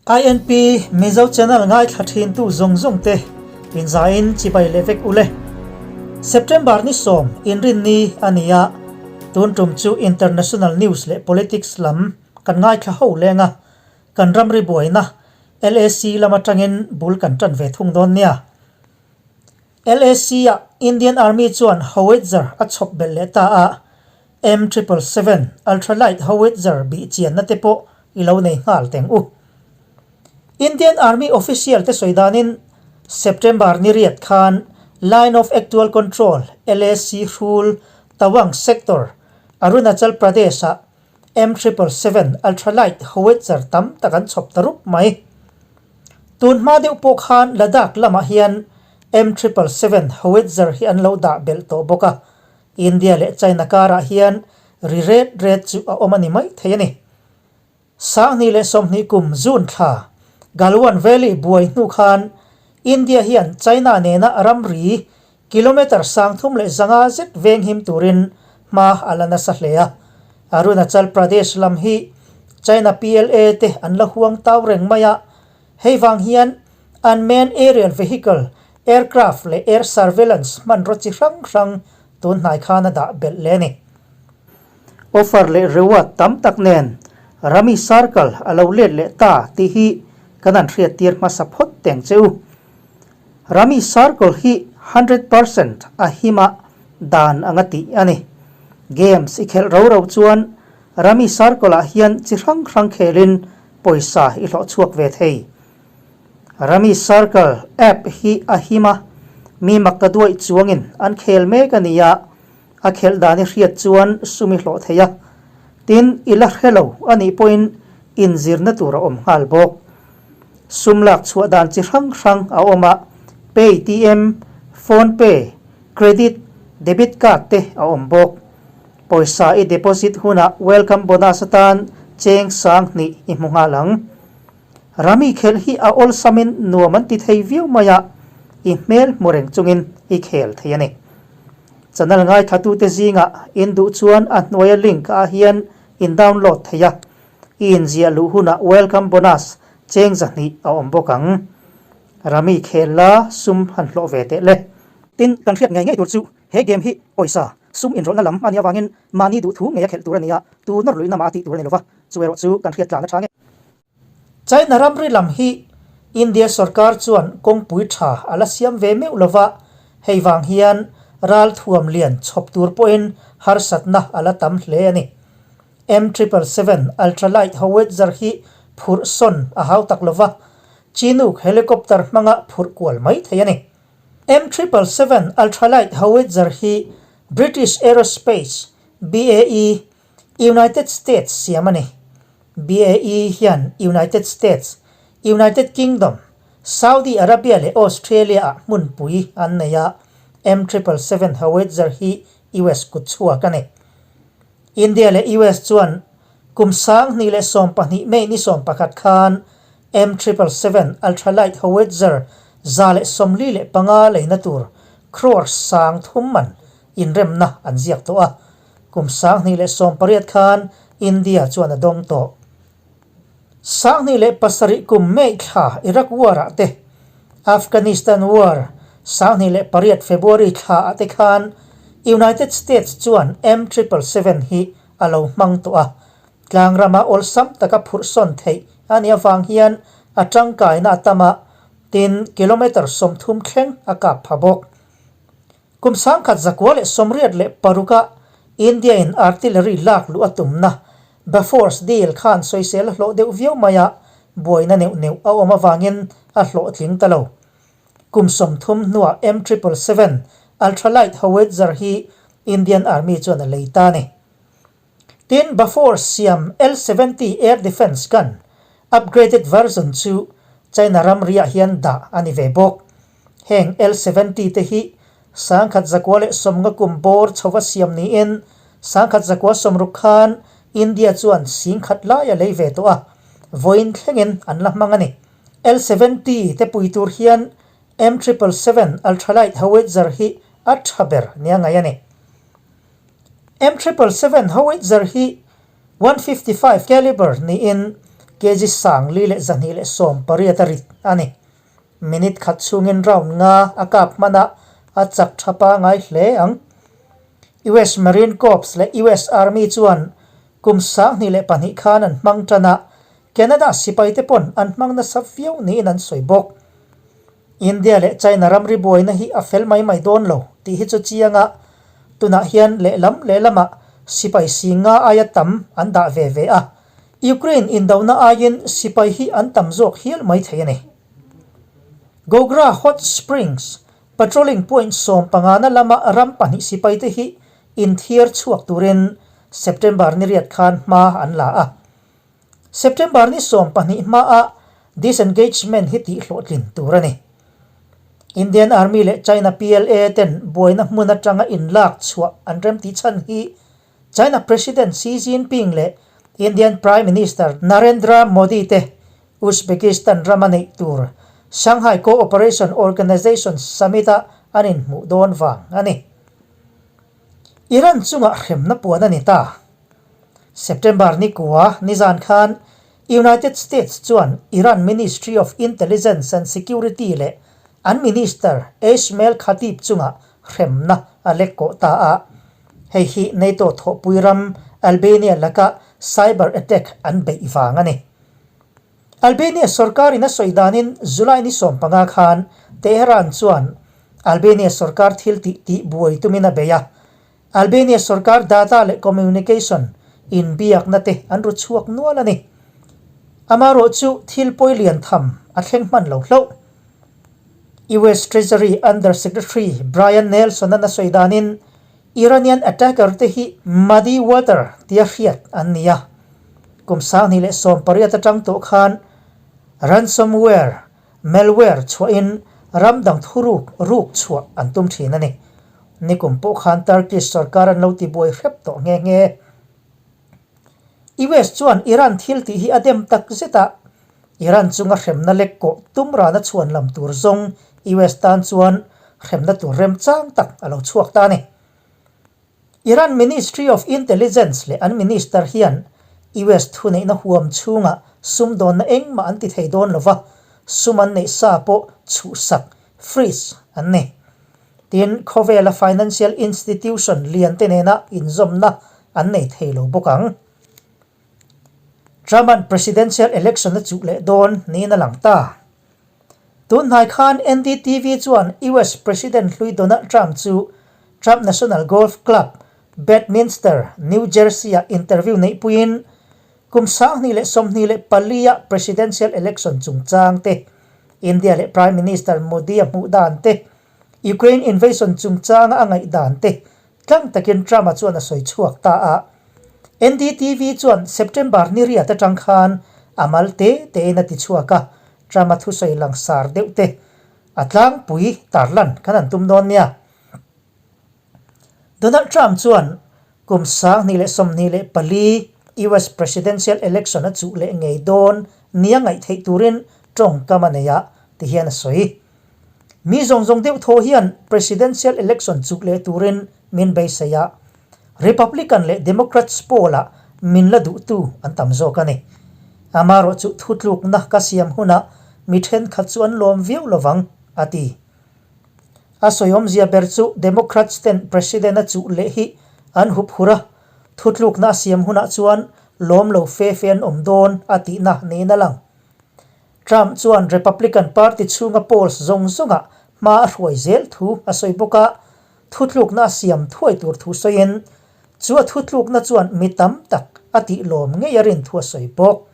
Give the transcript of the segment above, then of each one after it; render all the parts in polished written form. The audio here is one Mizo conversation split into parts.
INP Mizo Channel ngaithla thintu zawng zawng te inzaiin chibai leh vek ule. September ni sawm inrinni a ni a, tun tum chu International News leh Politics lam kan ngaithla ho leng a, kan ramri buaina LAC lam atangin bul kan tan ve thung dawn nia. LAC-ah Indian Army chuan howitzer a chhawp belh leh ta a, M triple seven ultralight howitzer bih chianna te pawh i lo nei nghal teng u. Indian Army official te sawi danin September ni riat khan Line of Actual Control, LAC, hrul Tawang Sector, Arunachal Pradesh-ah M triple seven ultralight howitzer tam tak an chhawp ta rup mai. Tun hma deuh pawh khan Ladakh lamah hian M triple seven howitzer hi an lo dah belh tawh bawk a, India leh China karah hian ri ret ret chu a awm a ni mai thei a ni. Sanghnih leh sawmhnih kum June thla Galwan Valley buai hnu khan India hian China nena ramri kilometre 3500 zet venghim turin hma a la nasa hle a. Arunachal Pradesh lam hi China PLA te an la huang tau reng mai a, hei vang hian unmanned aerial vehicle, aircraft leh air surveillance hmanraw chi hrang hrang tun hnai khan a dah belh leh a ni. Offer leh reward tam tak nen Rami Circle a lo let leh ta tih hi kan han hriattir hmasa phawt teng che u. Rami Circle hi 100% a hima dan anga tih a ni. Games i khelh ro ro chuan Rami Circle-ah hian chi hrang hrang khelin pawisa i hlawh chhuak ve thei. Rami Circle app hi a him a, mi mak ta duaih chuangin an khel mek a ni a, a khelh dan i hriat chuan sum i hlawh thei a. Tin, i la hre lo a nih pawhin inzirna tur a awm nghal bawk. Sum lak chhuah dan chi hrang hrang a awm a, Paytm, PhonePe, Credit, Debit Card te a awm bawk. Pawisa i deposit hunah welcome bonus atan cheng 2000 i hmu nghal ang. Rami khelh hi a awlsamin nuam an ti thei viau mai a, i hmel hmu reng chungin i khel thei a ni. Channel ngaithlatute zingah in duh chuan a hnuaia link ah hian in download thei a, i inziah luh hunah welcome bonus cheng 200 a awm bawk ang. Rami khel la sum han hlawh ve teh le. Tin, kan hriat ngei ngei tur chu he game hi pawisa sum inrawlhna lam a nih avangin mahni duhthu ngei a khelh tur a ni a, tu nawr luihna mah a tih tur a ni lova, chu erawh chu kan hriat tlan a tha ngei. China ramri lam hi India sorkar chuan kawngpui tha a la siam ve meuh lova, hei vang hian ral thuam lian chhawp tur pawhin harsatna a la tam hle a ni. M triple seven ultralight howitzer hi phurh sawn a hau tak lova, Chinook helicopter hmanga phurh kual mai thei a ni. M triple seven ultralight howitzer hi British Aerospace, BAE, United States siam a ni. BAE hian United States, United Kingdom, Saudi Arabia leh Australia-ah hmunpui an nei a, M triple seven howitzer hi US kut chhuak a ni. India leh US chuan kum 2012 May ni 11 khan M triple seven ultralight howitzer 145 leina tur crore 3000 man inremna an ziak tawh a. Kum 2018 khan India chuan a dawng tawh. 2007 kum May thla Iraq War ah te, Afghanistan War 2008 February thla ah te khan United States chuan M triple seven hi a lo hmang tawh a. Tlang rama awlsam taka phurh sawn theih a nih avang hian a tangkaina a tam a, tin kilometre 30 thleng a kap pha bawk. Kum 1986 ah India in artillery lak luh a tumna Bofors deal khan sawisel a hlawh deuh viau mai a, buaina neuh neuh a awm avangin a hlawhtling ta lo. Kum 30 hnuah M triple seven ultralight howitzer hi Indian Army chuan a lei ta a ni. Tin, Bofors siam L 70 air defence gun upgraded version chu China ramriah hian dah a ni ve bawk. Heng L 70 te hi 1990 kum bawr chhova siam niin 1960 khan India chuan 10,000 lai a lei ve tawh a, vawiin thlengin an la hmang a ni. L 70 te pui tur hian M triple seven ultralight howitzer hi a tha ber nia ngaih a ni. M triple seven howitzer hi 155 caliber niin kg 4228 a rit a ni. Minute khat chhungin round nga a kap hman a, a chak tha pangai hle ang. US Marine Corps leh US Army chuan kum 2002 khan an hmang tan a, Canada sipaite pawn an hmang nasa viau niin an sawi bawk. India leh China ramri buaina hi a fel mai mai dawn lo tih hi chu chiang a, tunah hian lehlam lehlamah sipai si nga aia tam an dah ve ve a, Ukraine indona aiin sipai hi an tam zawk hial mai thei a ni. Gogra Hot Springs Patrolling Point 15 na lama ram pahnih sipaite hi inthiar chhuak turin September ni riat khan hma an la a. September ni 12 hmaah disengagement hi tih hlawhtlin tur a ni. Indian Army leh China PLA ten buaina hmun atanga inlak chhuah an remtih chhan hi China President Xi Jinping leh Indian Prime Minister Narendra Modi te Uzbekistan rama neih tur Shanghai Cooperation Organization Summit-a an inhmuh dawn vang a ni. Iran chungah hremna puan a ni ta. September ni kua nizan khan United States chuan Iran Ministry of Intelligence and Security leh an Minister Esmail Khatib chungah hremna a lek kawh ta a. Hei hi NATO thawhpui ram Albania laka cyber attack an beih vang a ni. Albania sorkarin a sawi danin July ni 15 khan Tehran chuan Albania sorkar thil tih tih buai tumin a bei a. Albania sorkar data leh communication inbiakna te an ru chhuak nual a ni. Amaherawh chu thil pawi lian tham a thleng hman lo hlauh. US Treasury Under Secretary Brian Nelson-a'n a sawi danin Iranian attacker te hi Muddy Water tia hriat an ni a. Kum 2018 atang tawh khan ransomware Malware chhuahin ram dang thuruk ruk chhuah an tum thin a ni. Nikum pawh khan Turkish sorkar an lo tibuai hrep tawh nghe nghe. US chuan Iran thil tih hi a dem tak zet a, Iran chunga hremna lek kawh tum rana chhuan lam tur zawng US tan chuan hremna tur remchang tak a lo chhuak ta a ni. Iran Ministry of Intelligence leh an minister hian US thuneihna huam chhungah sumdawnna engmah an ti thei dawn lova, sum an neih sa pawh chhuhsak, freeze, an ni. Tin, khawvela financial institution lian te nena inzawmna an nei thei lo bawk ang. Trump-a'n presidential election a chuh leh dawn niin a lang ta. Tun hnai khan NDTV chuan US President hlui Donald Trump chu Trump National Golf Club, Bedminster, New Jersey-ah interview neihpuiin kum 2024-a presidential election chungchang te, India leh Prime Minister Modi-a hmuh dan te, Ukraine invasion chungchanga a ngaih dan te tlang takin Trump-a chuan a sawi chhuak ta a. NDTV chuan September ni riat atang khan a mal te tein a ti chhuak a, Trump-a thusawi langsar deuh te a tlangpui tarlan kan han tum dawn nia. Donald Trump chuan kum 2024 US Presidential Election a chuh leh ngei dawn nia ngaih theih turin tawngkam a nei a ti hian a sawi. Mi zawng zawng deuh thaw hian Presidential Election chuh leh turin min beisei a, Republican leh Democrats pawlah min la duhtu an tam zawk a ni. Amaherawh chu thutlukna ka siam hunah mi thenkhat chu an lawm viau lovang, a ti. A sawi awmzia ber chu Democrats ten President a chuh leh hi an hup hur a, thutlukna a siam hunah chuan lawm lo fe fe an awm dawn a tihna niin a lang. Trump chuan Republican Party chhunga polls zawng zawngah hma a hruai zel thu a sawi bawk a, thutlukna a siam thuai tur thu sawiin, chu a thutlukna chuan mi tam tak a tih lawm ngei a rin thu a sawi bawk.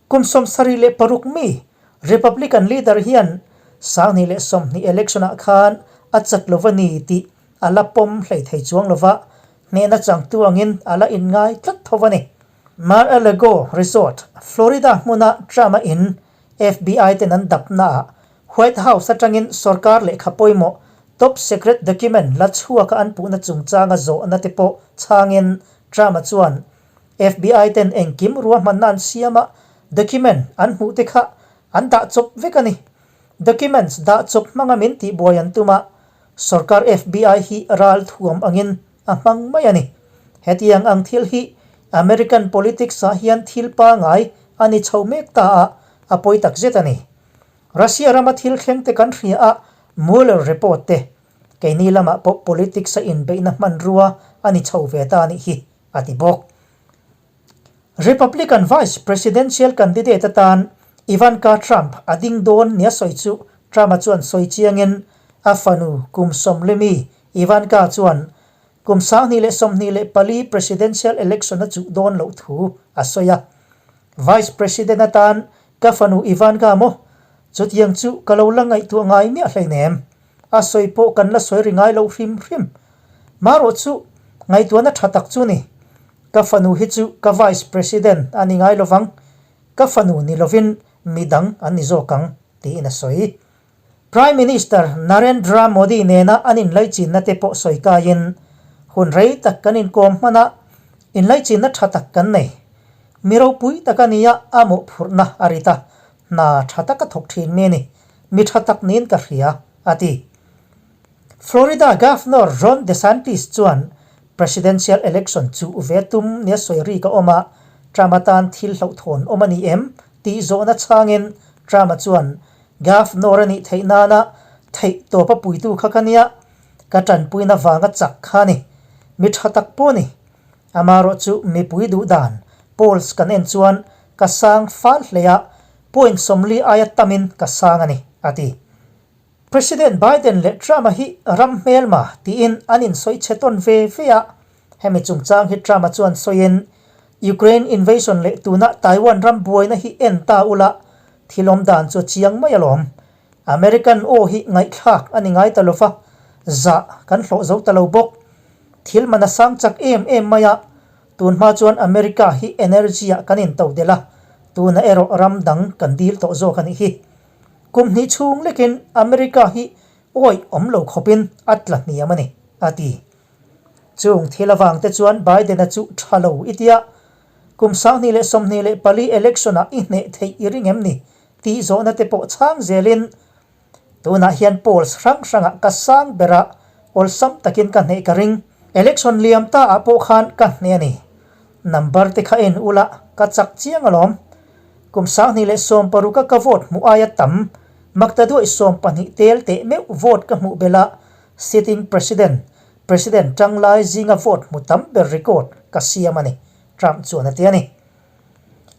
Kum 76 mi Republican leader hian 2020 election-ah khan a chak lo a ni tih a la pawm hlei thei chuang lova, hnehna changtu angin a la inngai tlat tho a ni. Mar-a-Lago Resort, Florida hmuna Trump-a in FBI ten an dapnaah White House atangin sorkar lehkha pawimawh top secret document la chhuaka an puhna chungchanga zawhna te pawh chhangin Trump-a chuan FBI ten engkim ruahmanna an siam a, document an hmuh te kha an dah chawp vek a ni. Documents dah chawp hmanga min tihbuai an tum a, sorkar FBI hi ral thuam angin a hmang mai a ni. Hetiang ang thil hi American politics ah hian thil pangai a ni chho mek ta a, a pawi tak zet a ni. Russia rama thil thleng te kan hria a, Mueller report te, keini lamah pawh politics a inbeihna hmanrua a ni chho ve ta a nih hi, a ti bawk. Republican Vice Presidential candidate atan Ivanka Trump a ding dawn nia sawi chu Trump-a chuan sawi chiangin a fanu kum sawmlimi Ivanka chuan kum 2024 presidential election a chuh dawn loh thu a sawi a. Vice President atan ka fanu Ivanka maw? Chutiang chu ka lo la ngaihtuah ngai miah hleinem. A sawi pawh kan la sawi ri ngai lo hrim hrim. Marawh chu ngaihtuahna tha tak chu ni. Ka fanu hi chu ka Vice President a ni ngai lovang, ka fanu ni lovin midang an ni zawk ang, tiin a sawi. Prime Minister Narendra Modi nena an inlaichinna te pawh sawi kaiin, Hun rei tak kan inkawm hman a, inlaichinna tha tak kan nei. Mi ropui tak a nia a mawhphurhna a rit a, hna tha taka thawk thin mi a ni, mi tha tak niin ka hria, a ti. Florida Governor Ron DeSantis chuan Presidential election chuh ve tum nia sawi rik a awm a, Trump atan thil hlauhthawn awm a ni em tih zawhna chhangin Trump-a chuan Governor a nih theih nana theih tawpa puitu kha ka nia, ka tanpuina vanga chak kha a ni, mi tha tak pawh a ni. Amaherawh chu mipui duh dan polls kan en chuan ka sang fal hle a, point 40 aia tamin ka sang a ni, a ti. President Biden leh Trump-a hi ram hmelma tiin an insawi chhe tawn ve ve a, hemi chungchang hi Trump-a chuan sawiin, Ukraine invasion leh tuna Taiwan ram buaina hi en ta ula, thil awm dan chu a chiang mai alawm. American aw hi ngaihthlak a ni ngai ta lova, zah kan hlawh zo ta lo bawk. Thil man a sang chak em em mai a, tun hma chuan America hi energy-ah kan intodelh a, tuna erawh ram dang kan dil tawh zawk a nih hi. Kum hnih chhung lekin America hi awih awm lo khawpin a tla hniam a ni, a ti. Chung thil avangte chuan Biden-a chu tha lo i tia, kum 2024 election-ah i hneh theih i ring em ni tih zawhna te pawh chhang zelin tunah hian polls hrang hrangah ka sang ber a, awlsam takin ka hneh ka ring. Election liam ta ah pawh khan ka hneh a ni. Number te kha en ula ka chak chiang alawm. Kum 2016 a ka vote hmuh aia tam, Maktaduai 12 tel teh meuh vote ka hmuh belh a, sitting president, president tanglai zinga vote hmu tam ber record ka siam a ni, Trump chuan a ti a ni.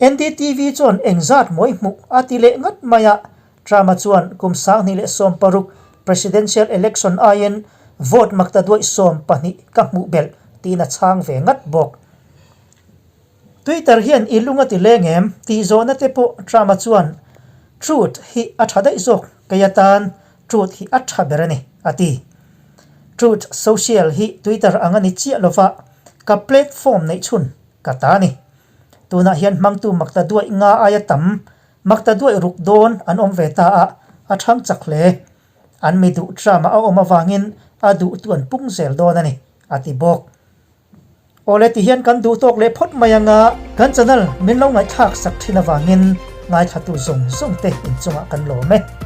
NDTV chuan engzat mawi hmuh a ti leh ngat mai a, Trump-a chuan kum 2016 presidential election aiin vote Maktaduai 12 ka hmuh belh tiin a chhang ve ngat bawk. Twitter hian i lung a ti leng em? tih zawhna te pawh Trump-a chuan Truth hi a tha daih zawk, kei atan Truth hi a tha ber a ni, a ti. Truth Social hi Twitter ang a ni chiah lova, ka platform neih chhun ka ta a ni. Tunah hian hmangtu makta duaih nga aia tam, makta duaih ruk dawn an awm ve ta a, a thang chak hle. An mi duh Trump-a a awm avangin a duhtu an pung zel dawn a ni, a ti bawk. Awle ti hian kan duh tawk leh phawt mai anga kan channel min lo ngaihthlak sak thin avangin ngaithlatu zawng zawng te inchungah kan lawm e.